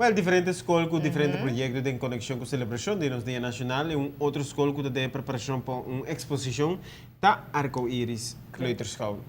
Well, diferente scol cu diferente proyecto den conexion cu celebracion di nos Dia Nacional y un otro scol cu ta den preparacion pa un exposicion ta Arco Iris Kleuterschool.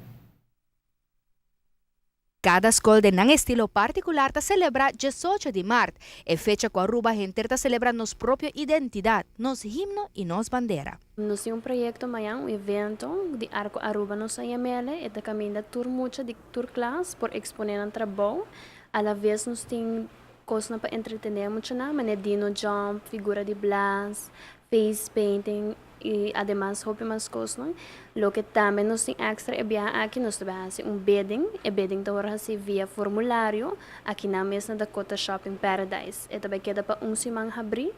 Cada scol den nan estilo particular ta celebra 18 di maart, e fecha cu Aruba henter ta celebra nos propio identidad, nos himno y nos bandera. Nos tin un proyecto mañan, un evento di Arco Aruba nos a yam'e, e ta caminda tur mucha di tur klas por expone nan trabou. A la vez nos tin cos pa entretene mucha nan, manera dino jump, figura di blaas, face painting y ademas hopi mas cos nan. Loke tambe nos tin extra e biaha aki, nos tambe haci un bidding, e bidding ta wordo haci via formulario, aki na mes na Dakota Shopping Paradise. E tambe keda pa un siman habri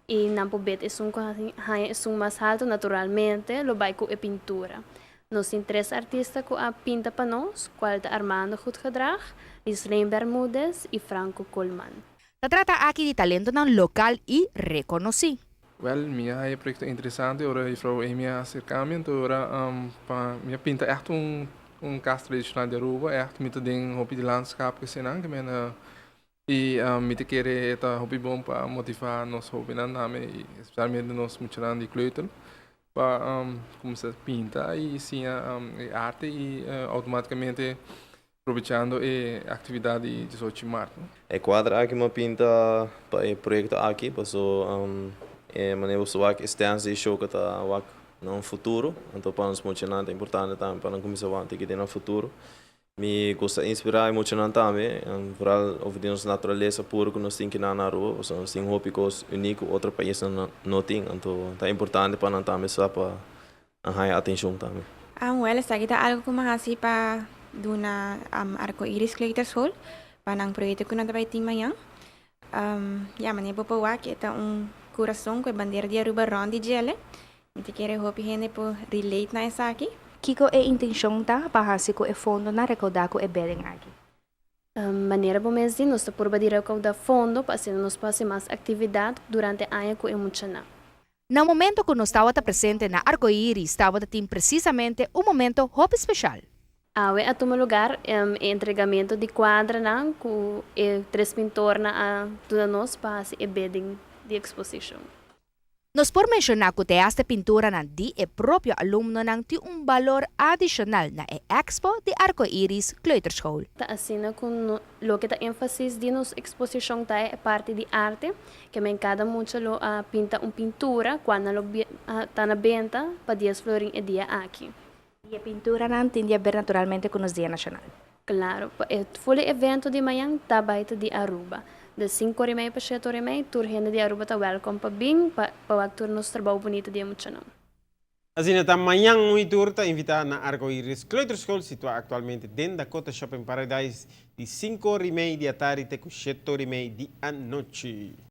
y nan por bid esun cu haya esun mas halto, naturalmente, lo bay cu e pintura. Nos tin tres artista cu a pinta pa nos, cual ta Armando Goedgedrag, Lislane Bermudez y Franco Coleman. Ta trata aki di talento nan local y reconoci. Wel, mi a haya proyecto interesante, ora juffrouw Amy a acerca mi, anto ora pa mi a pinta echt un cas tradicional di Aruba, echt mi ta den hopi di landschap cu esnan, cu men y mi ta kere ta hopi bon pa motiva nos hobennan tambe, y especialmente nos muchanan di kleuter, pa cuminsa pinta y siña arte y automaticamente aprovechando e actividad di 18 maart. E cuadro aki mi a pinta pa e proyecto aki, paso e manera bo wak e stencil y show cu ta wak na un futuro, anto pa nos muchanan ta importante tambe pa nan cuminsa wak tiki den futuro. Mi gusta inspira e muchanan tambe, vooral over di nos naturalesa puro cu nos tin aki na Aruba, paso nos tin hopi cos unico otro pais no tin, anto ta importante pa nan tambe sa pa haya atencion tambe. Well, esaki ta algo cu mi a haci pa duna Arco Iris Kleuterschool, pa nan proyecto cu nan ta bay tin mañan. Ja, manera bo por wak, ta un curason cu e bandera di Aruba rond di dje. Mi ta kere hopi hende por relate na esaki. Kico e intencion ta pa haci cu e fondo nan recauda cu e bidding aki? Manera bo mes di, nos ta purba di recauda fondo pa asina nos por haci mas actividad durante aña cu e muchanan. Na momento cu nos tabata presente na Arco Iris, tabata tin precisamente un momento hopi special. Awe a tuma lugar entregamento di cuadronan cu e tres pintornan a duna nos pa haci e bidding di exposition. Nos por menciona cu e pinturanan di e propio alumnonan tin un balor adicional na e expo di Arco Iris Kleuterschool. Ta asina cu no, loke ta enfasis di nos exposicion ta e parti di arte, kiermen cada mucha lo a pinta un pintura, cual lo ta na benta pa 10 florin e dia aki. Y e pinturanan tin di haber naturalmente cu nos Dia Nacional. Claro, e full evento di mañan ta bay ta di Aruba. Di 5:30 pa 7:30, tur hende di Aruba ta welcome pa bin, pa tur nos trabou bunita di muchanan. Asina ta, mañan un tur ta invita na Arco Iris Kleuterschool, situa actualmente den Dakota Shopping Paradise, di 5:30 di atardi te 7:30 di anochi.